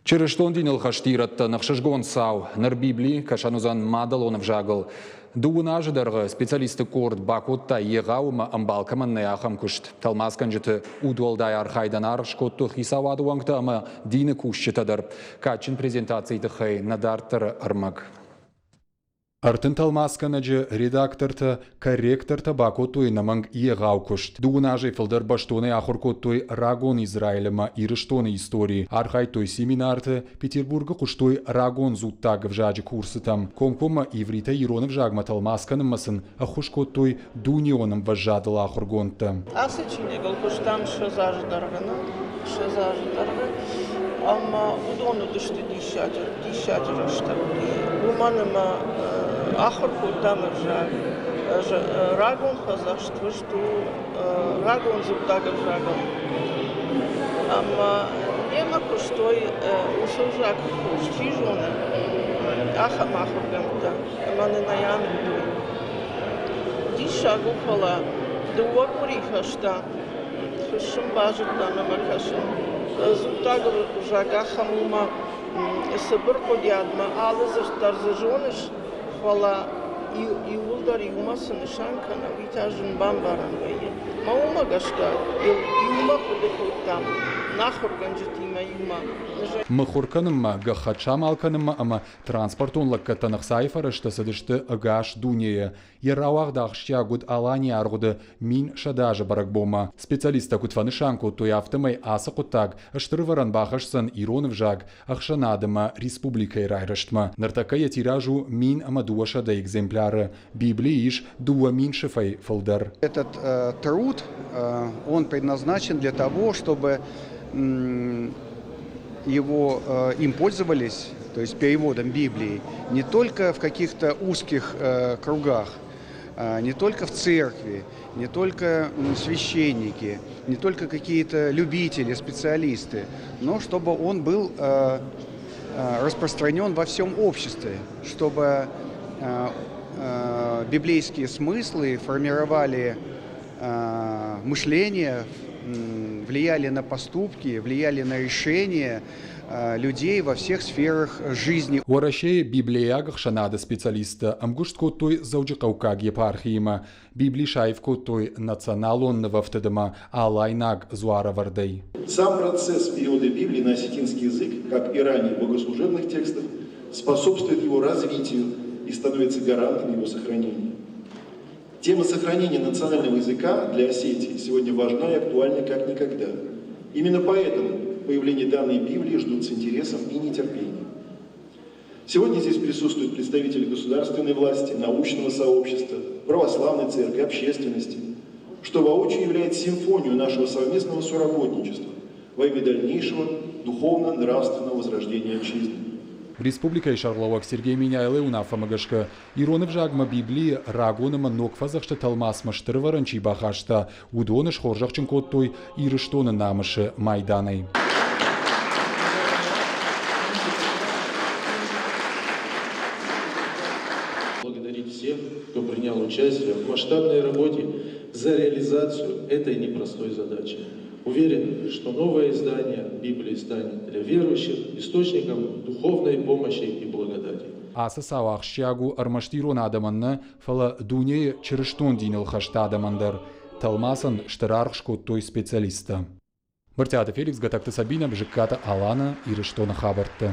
Чырыстон диныл хӕст ирӕттӕн ӕхсызгон цау. Ныр Библи кӕсӕн уыдзӕн мадӕлон ӕвзагыл. Дыууын азы дӕргъы специалистты къорд бакодта егъау ӕмӕ ӕмбал кӕмӕн нӕй, ахӕм куыст. Тӕлмацгӕнджыты удуӕлдай архайдӕн аргъ скодтой хицауады уӕнгтӕ ӕмӕ дины кусджытӕ дӕр. Кадджын презентацийы тыххӕй нӕ дарддӕры ӕрмӕг. 30 тӕлмацгӕнӕджы, редактортӕ, корректортӕ бакодтой ӕнӕмӕнг егъау куыст. Дыууын азӕй фылдӕр бӕстонӕй ахуыр кодтой рагон Израиль ӕмӕ Ирыстоны истори, архайдтой семинарты, Петербургы хъуыстой рагон дзуттаг ӕвзаджы курсытӕм. Комкоммӕ ивритӕй ирон ӕвзагмӕ тӕлмац кӕнынмӕ сын ӕххуыс кодтой дунеон ӕмвӕзадыл ахуыргондтӕ. Ацы чиныгыл куыстам 20 азы дӕргъы, нӕ? 20 азы дӕргъы. Ӕмӕ уыдон уыдысты диссаджы, диссаджы рӕстӕг. Уымӕн ӕмӕ ахуыр кодтам ӕвзаг. Рагон фӕдзӕхст фыст у рагон дзуттаг ӕвзагыл. Ӕмӕ немӕ куыстой, уыцы ӕвзаг хорз чи зоны, ахӕм ахуыргӕндтӕ. Ӕмӕ нын ӕй амыдтой. Диссаг у, фӕлӕ дыууӕ къуырийы фӕстӕ фыссын базыдтам ӕмӕ кӕсын. Дзуттаг ӕвзаг ахӕм у, ӕмӕ цыбыр хъуыдиадмӕ алы дзырд дӕр дзы зоныс, фӕлӕ иууылдӕр иумӕ цы нысан кӕны, уый та зын бамбарӕн вӕййы. Мӕ уымӕ гӕсгӕ иумӕ хъуыды кодтам нӕ ахуыргӕнджытимӕ иумӕ. Мыхуыр кӕнынмӕ, гӕххӕтт самал кӕнынмӕ ӕмӕ Транспортон лӕггӕдтӕн ӕхцайы фӕрӕзтӕ цыдысты ӕгас дунейы. Йӕ рауагъд ахсджиаг уыд Аланийы аргъуыды 1100 азы бӕрӕгбонмӕ. Специалисттӕ куыд фӕнысан кодтой, афтӕмӕй ацы хъуыддаг стыр ӕвӕрӕн бахӕсдзӕн ирон ӕвзаг, ӕхсӕнад ӕмӕ республикӕйы райрӕзтмӕ. Ныртӕккӕ йӕ тираж у 1200 экземпляры. Библийы ис 2000 сыфӕй фылдӕр. Этот труд, он предназначен для того, чтобы его, им пользовались, то есть переводом Библии, не только в каких-то узких кругах, не только в церкви, не только священники, не только какие-то любители, специалисты, но чтобы он был распространен во всем обществе, чтобы библейские смыслы формировали мышление, влияли на поступки, влияли на решения людей во всех сферах жизни. Уӕрӕсейы библейаг ӕхсӕнады специалисттӕ ӕмгуыст кодтой Дзӕуджыхъӕуккаг епархиимӕ. Библи саив кодтой националон нывӕфтыд ӕмӕ алайнаг дзуарӕвӕрдӕй. Сам процесс перевода Библии на осетинский язык, как и ранее богослужебных текстов, способствует его развитию и становится гарантом его сохранения. Тема сохранения национального языка для Осетии сегодня важна и актуальна как никогда. Именно поэтому появление данной Библии ждут с интересом и нетерпением. Сегодня здесь присутствуют представители государственной власти, научного сообщества, православной церкви, общественности, что воочию является симфонию нашего совместного соработничества во имя дальнейшего духовно-нравственного возрождения отчизны. Республикӕйы сӕргълӕууӕг Сергей Меняйлойы уынаффӕмӕ гӕсгӕ ирон ӕвзагмӕ Библийы рагон ӕмӕ ног фӕдзӕхсты тӕлмацмӕ стыр ӕвӕрӕн чи бахаста, уыдоны схорзӕхджын кодтой Ирыстоны намысы майданӕй. Благодарить всех, кто принял участие в масштабной работе за реализацию этой непростой задачи. Уверен, что новое издание Библии станет для верующих источником духовной помощи и благодати. Ацы цау ахсджиаг у ӕрмӕст ирон адӕмӕн нӕ, фӕлӕ дунейы чырыстон диныл хӕст адӕмӕн дӕр. Тӕлмацӕн стыр аргъ скодтой специалисттӕ. Брытъиаты Феликс, Гатӕгты Сабинӕ, Бзыккаты Алана, Ирыстоны хабӕрттӕ.